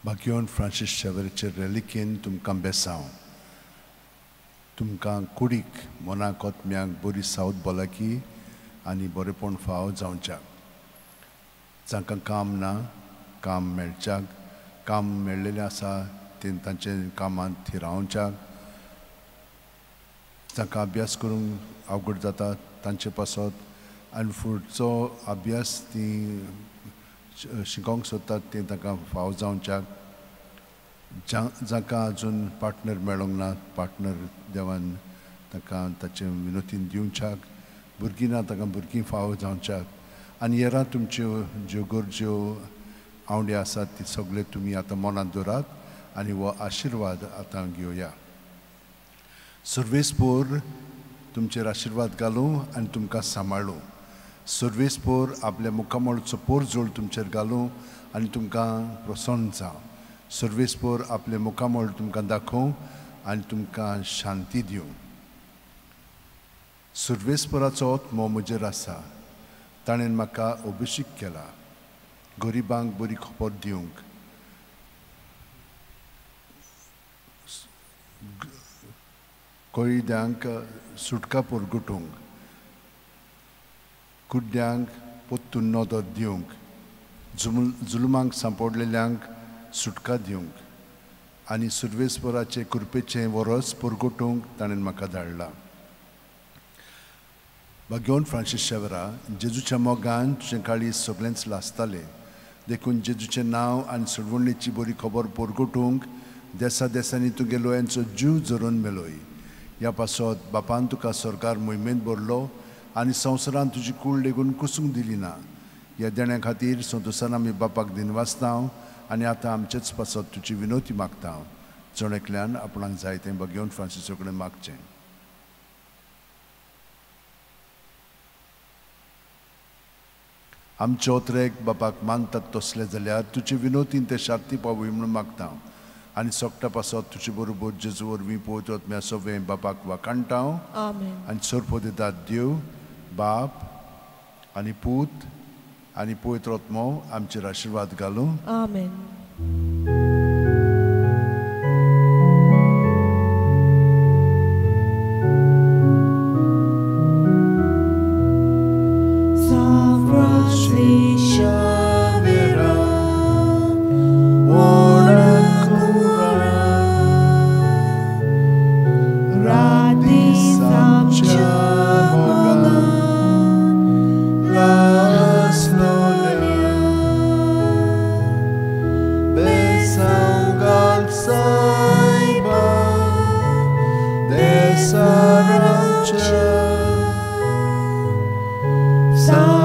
बाग्योन Francis शेवराचे रेलिकेन तुमकां बेसांव, तुमकां कुडीक मनाक आत्म्याक बरी सावत भलायकी आनी बरेपण फाव जावच्याक, जांकां काम ना काम मेळच्याक, काम मेळ्ळेलें आसा तें तांचे कामांत थिरावच्याक, जांकां अभ्यास करूंक अवघड जाता तांचे पासत आनी फुडचो अभ्यास ती शिकोंक सोदतात तें तांकां फाव जावच्याक, जांकां अजून पार्टनर मेळोंक ना पार्टनर देवान तांकां ताचें विनोतीन दिवच्याक, भुरगीं ना तांकां भुरगीं फाव जावच्याक आनी येरा तुमच्यो ज्यो गरज्यो आवडे आसात ती सगळे तुमी आतां मनांत दवरात आनी हो आशिर्वाद आतां घेवया. सर्वेस्पोर तुमचेर आशिर्वाद घालूं आनी तुमकां सांबाळूं. सर्वेस्पोर आपल्या मुखामळचो पोरजोळ तुमचेर घालूं आनी तुमकां प्रसन्न जावं. सर्वेस्पोर आपले मुखामळ तुमकां दाखोवं आनी तुमकां शांती दिवं. सर्वेस्पोराचो आत्मो म्हजेर आसा, ताणें म्हाका अभिषेक केला गरिबांक बरी खबर दिवंक, कैद्यांक सुटका परगटूंक, कुड्ड्यांक पोत्तून नदर दिवंक, जुलमांक सांपडलेल्यांक सुटका दिवंक आनी सुर्वेस्वराचे कृपेचें वरस परगटूंक ताणें म्हाका धाडला. बाग्योन फ्रांसीस शेवरा, जेजूच्या मोगान तुजें काळीज सगळेंच लासतालें, देखून जेजूचें नांव आनी सोडवणेची बरी खबर परगटूंक देसा देसांनी तुगे लोयांचो जीव झरोवन मेलोय. ह्या पासत बापान तुका सरकार मोहिमेंत भरलो आनी संवसारान तुजी कूड लेगून कुसूंक दिली ना. ह्या देण्या खातीर संतोसान आमी बापाक दिनवासता आनी आतां आमचेच पासत तुजी विनोती मागता. जण एकल्यान आपणाक जाय तें बगेवन फ्रांसिसो कडेन मागचें. आमचे ओत्रेक बापाक मानतात तसले जाल्यार तुजे विनोतीन ते शांती पावय म्हणून मागता आनी सोकटा पासत तुजे बरोबर जेजू वरवीं पवित्र आत्म्या सवें बापाक वाखाणटा. आनी सोरपो दितात देव बाप आनी पूत आनी पवित्र आत्मो आमचेर आशिर्वाद घालूं. आमेन. Sa